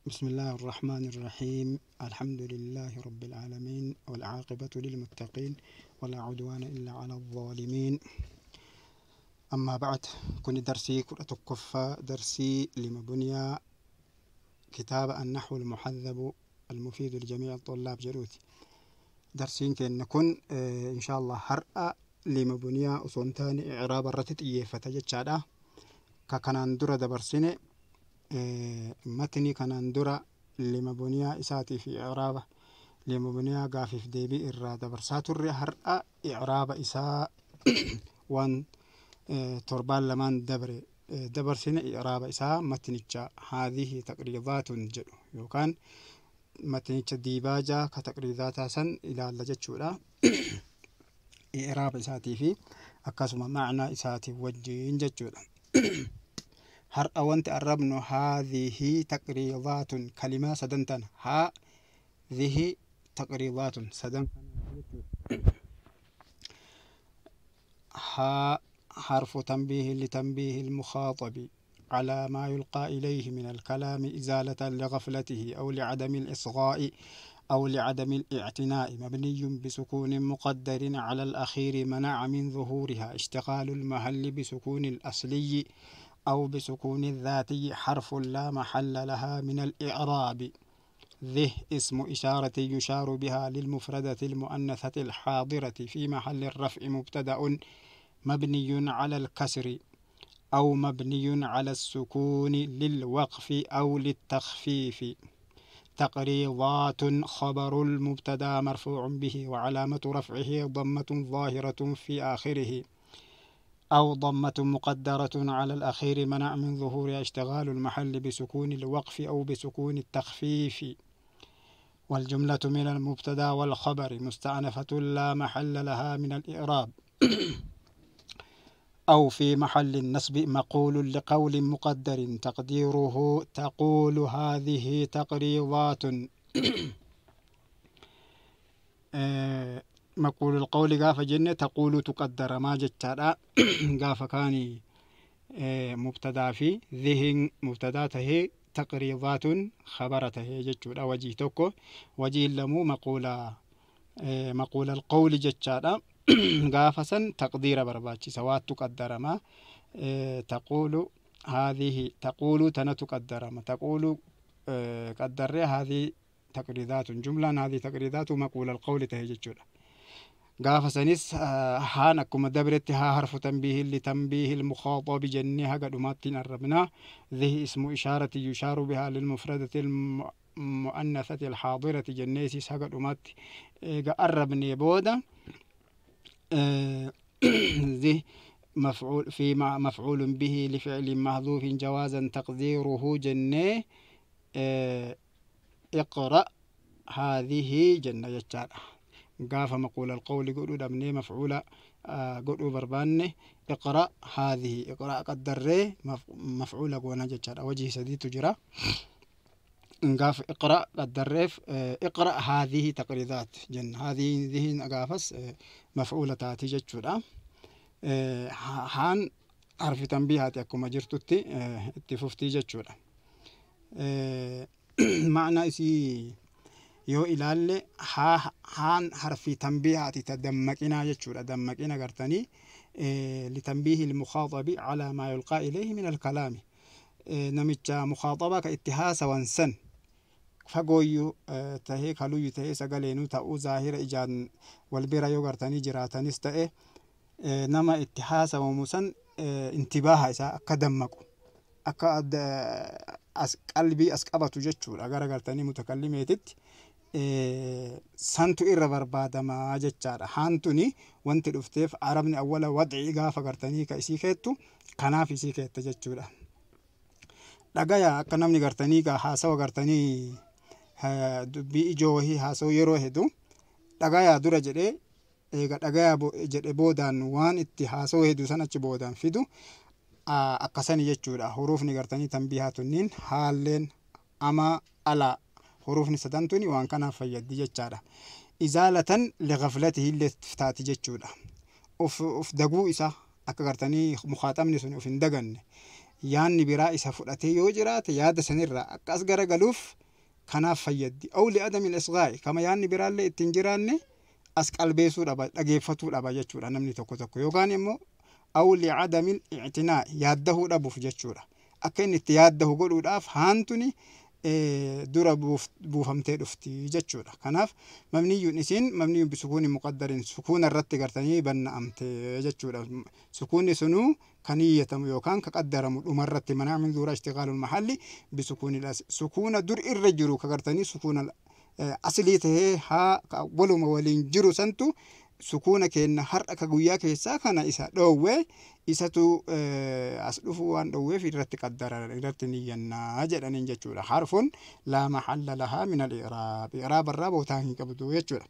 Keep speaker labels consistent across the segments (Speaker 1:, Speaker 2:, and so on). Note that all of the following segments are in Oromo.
Speaker 1: بسم الله الرحمن الرحيم. الحمد لله رب العالمين، والعاقبة للمتقين، ولا عدوان إلا على الظالمين. أما بعد، كن درسي كرة كفة درسي لما بني كتاب النحو المحذب المفيد لجميع الطلاب جروتي. درسين كأن كن إن شاء الله هرأ لما بني أصنتان إعراب الرتت فتجتشادا ككنان درة دبرسنة matni kanaan dura lima buniyaa isaatii fi icraaba lima buniyaa gaafiif deebii irraa dabarsaa turre. Har'a icraaba isaa waan torbaan lamaan dabre dabarsine, icraaba isaa matnicha haadhihi taqriidaatun jedhu yookaan matnicha diibaajaa ka taqriidaataa san ilaalla jechuudha. Icraaba isaatii fi akkasuma macnaa isaatii wajjiin jechuudha. Har'a wanti arrabnu haadhihi taqriidaatun, kalimaa sadan tana, haadhihi taqriidaatun sadan. ها حرف تنبيه لتنبيه المخاطب على ما يلقى إليه من الكلام إزالة لغفلته أو لعدم الإصغاء أو لعدم الاعتناء، مبني بسكون مقدر على الأخير منع من ظهورها اشتغال المحل بسكون الأصلي أو بسكون الذاتي، حرف لا محل لها من الإعراب. ذه اسم إشارة يشار بها للمفردة المؤنثة الحاضرة في محل الرفع مبتدأ مبني على الكسر أو مبني على السكون للوقف أو للتخفيف. تقريضات خبر المبتدا مرفوع به وعلامة رفعه ضمة ظاهرة في آخره أو ضمة مقدرة على الأخير منع من ظهور اشتغال المحل بسكون الوقف أو بسكون التخفيف. والجملة من المبتدا والخبر مستأنفة لا محل لها من الإعراب أو في محل النصب مقول لقول مقدر تقديره تقول هذه تقريضات. مقول القول قاف جنة تقول تقدر ما جتشارا قاف كاني مبتدا في ذهن مبتدا تهي تقريضات خبرته جتشورا. وجه توكو وجه لمو مقول القول جتشارا قافسا تقدير برباتي سواء تقدر ما تقول هذه تقول تنتقدر ما تقول قدر هذه تقريضات جملة هذه تقريضات مقول القول تهي جتشورا. gaafa sanis haan akkuma dabretti haa harfu tanbiihi litanbiihi المخاطب jennee haga dhumaattiin arrabnaa. ذه اسم إشارة يشار بها للمفردة المؤنثة الحاضرة jenneesis haga dhumaatti eega arrabnee booda ذه مفعول في مفعول به لفعل محذوف جوازا تقديره jennee اقرأ هذه jenna jechaadha. قاف مقول القول قولوا دمني مفعولة قولوا برباني اقرأ هذه اقرأ قدر مفعولة قونا جتشار وجه سديد تجرى. قاف اقرأ قدر اقرأ هذه تقريضات جن هذه ذهن قافس مفعولة تاتي جتشورا. هان حرف تنبيهات أكما جرتتي اتففتي جتشورا. معنى اسي yoo ilaalle haan harfi tanbiihaati ta dammaqinaa jechuudha. Dammaqina gartanii litanbiihi ilmukaaxabi calaa maa yulqaa ilayhi min alkalaami, namicha mukaaxabaa ka itti haasawan san fagooyyuu tahee kaluyyu tahee sagaleenuu ta'uu zaahira ijaan wal bira yoo gartanii jiraatanis ta'e nama itti haasawamu san intibaaha isaa akka dammaqu akka as qalbii as qabatu jechuudha. Gara gartanii mutakallimeetitti santu irra barbaadamaa jechaadha. Haantuni wanti dhufteef arabni awwala wadcii gaafa gartanii ka isii keettu kanaaf isii keetta jechuudha. Dhagaya akka namni gartanii ka haasawa gartanii dubbii ijoo wahii haasawu yeroo hedu dhagayaa dura jedhee eega dhagayaa jedhe boodaan waan itti haasawu hedu san achi boodaan fidu akkasani jechuudha. Huruufni gartanii tanbiihaa tunniin haalleen ama alaa huruufni sadan tuni waan kanaaf fayyaddi jechaadha. Izaalatan lighaflatihi illee taati jechuudha. Uf daguu isaa akka gartanii mukaaxabni sun uf hin daganne Yaanni biraa isa fudhatee yoo jiraate yaada sanirraa akka as garagaluuf kanaaf fayyaddi. Aw li'adami al-isghaa'i kama yaanni biraallee ittiin jiraanne as qalbeessuu dhaba, dhageeffatuu dhaba jechuudha namni tokko tokko. Yookaan immoo aw li'adami al-i'tinaa'i yaaddahuu dhabuuf jechuudha. Akka inni itti yaaddahu godhuudhaaf haantuni dura buufamtee dhufti jechuudha. Kanaaf mabniyyuun isiin mabniyyuun bisukuuni muqaddarin sukuuna irratti gartanii banna'amte jechuudha. Sukuunni sunuu kan hiyyatamu yookaan ka qaddaramu dhumarratti manaa min zuura ishtiqaalul mahalli bisukuuni sukuuna dur irra jiru ka gartanii sukuuna aslii tahee haa waluma waliin jiru santu sukuuna kenna har'a ka guyyaa keessaa kana isa dhoowwe isatu as dhufu waan dhoowweef irratti qaddara irratti niyyannaa jedhaniin jechuudha. Harfun laa mahalla lahaa min al-i'raab. I'raab irraa bootaa hin qabdu jechuudha.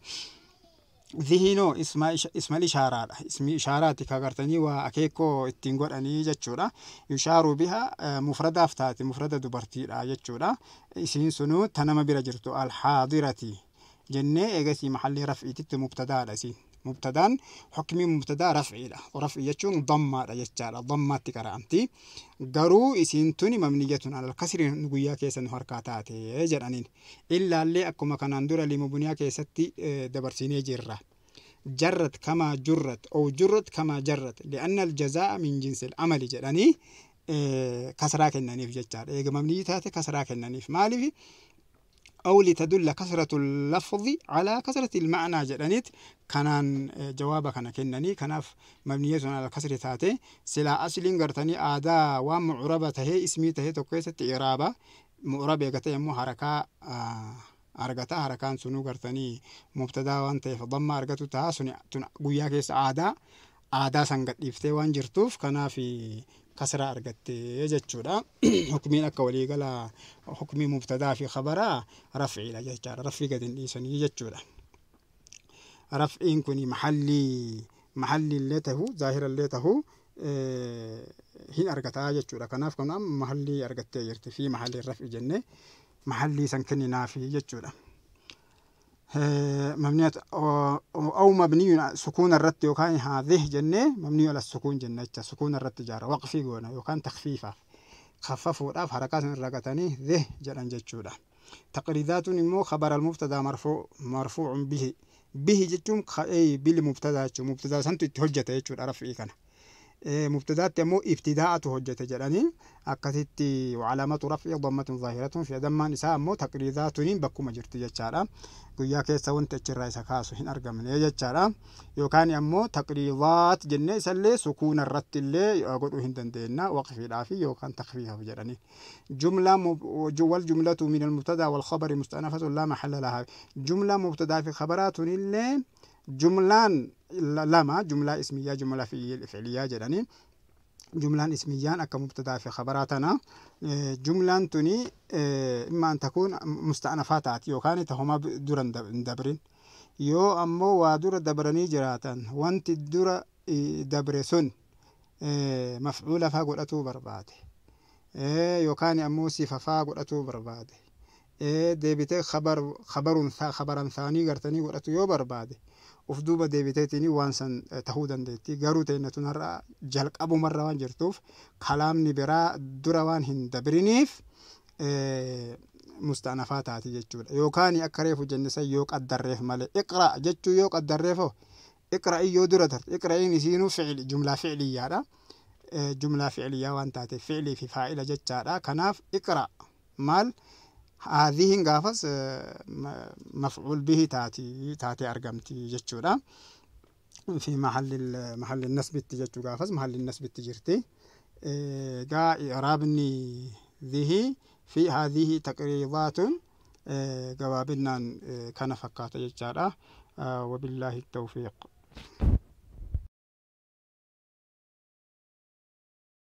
Speaker 1: Zihinoo ismal ishaaraadha. Ismi ishaaraati ka gartanii waa akeekoo ittiin godhanii jechuudha. Yushaaru biha mufradaaf taati, mufrada dubartiidha jechuudha. Isiin sunuu ta nama bira jirtu alhaadirati jennee eegasii mahallii raf'iititti mubtadaadha isiin. Mubtadaan hukmii mubtadaa raf'iidha. Raf'i jechuun dammaadha jechaadha. Dammaatti qara'amti. Garuu isiin tuni mabniyyatun alal kasri guyyaa keessa nu harkaa taate jedhaniin. Illaallee akkuma kanaan dura limubuniyaa keessatti dabarsinee jirra. Jarrat kamaa jurrat ow jurrat kamaa jarrat li'anna aljazaa'a min jinsil amali jedhanii kasraa kennaniif jechaadha. Eega mabniyyi taate kasraa kennaniif. Maaliif? أو لتدل كثرة اللفظ على كثرة المعنى جدنيت كانان جوابك كان كنني كناف مبنية على كسر تاتي سلا أصلين قرتني آدا ومعربة هي اسمي تهي تقيسة إعرابة معربة قتي مو حركة أرجتا حركان سنو قرتني مبتدا وانت فضم أرجتو تها سني قويا كيس آدا آدا سنقت إفتي وان جرتوف كنافي كسر أرجتي جتشورا حكمين أكولي قال حكمي مبتدا في خبره رفعي لا جتشورا رفعي قد إنسان جتشورا رفعين كوني محلي محلي اللي تهو ظاهر اللي تهو هين أرجتها جتشورا كناف كنا محلي أرجتي يرتفي في محل الرفع جنة محلي سنكني نافي جتشورا مبنية أو مبني سكون الرت يوكان هذه جنة مبني على السكون جنة سكون الرت جارة وقفي قونا يوكان تخفيفة خففوا الأف حركات الرقتاني ذه جران جتشورة تقريذات مو خبر المبتدا مرفوع مرفوع به به جتشوم أي بالمبتدا مبتدا سنت تهجته يجور رفعي كان مبتدا مو ابتداء تهجته جراني أكثت وعلامة رفع ضمة ظاهرة في دم نساء مو تقريذات بكم جرت جتشارة guyyaa keessa wanti achirraa isa kaasu hin argamne jechaadha. Yookaan ammoo taqriidaat jennee isallee sukuuna irratti illee godhuu hin dandeenya waqfiidhaa fi yookaan takfiifaaf jedhanii. Jumlaa wal jumlatu min al-mubtadaa wal khabari musta'nafatun laa mahalla lahaa. Jumlaa mubtadaa fi khabaraatun illee jumlaan lama jumlaa ismiyyaa jumlaa fi'iliyyaa jedhanii. جملان اسميان أكا مبتدا في خبراتنا جملان توني إما أن تكون مستأنفات يو كانت هما دورن دبرين يو أمو ودور دبرني جراتن وانت دور دبرسون مفعولة فاقول أتو برباده يو كان أمو صفة فاقول أتو برباده ديبتي خبر خبر خبرا ثاني قرتني قول أتو يو برباده Of duuba deebiteetiin waan san tahuu dandeetti. Garuu ta'inna tun har'a jalqabumarra waan jirtuuf kalaamni biraa dura waan hin dabriniif musta'nafaa taati jechuudha. Yookaan akka reefu jenne san yoo qaddarreef malee iqra jechuu yoo qaddarreefoo iqra'i yoo dura tarte iqra'iin isiinuu fi'li jumlaa fi'liyyaadha. Jumlaa fi'liyyaa waan taateef fi'lii fi faa'ila jechaadha. Kanaaf iqra maal هذه غافس مفعول به تاتي تاتي أرقمتي جتشورا في محل محل النسب تجتشو غافس محل النسب تجرتي قا إعرابني ذه في هذه تقريضات قوابلنا كان فقات جتشارا وبالله التوفيق.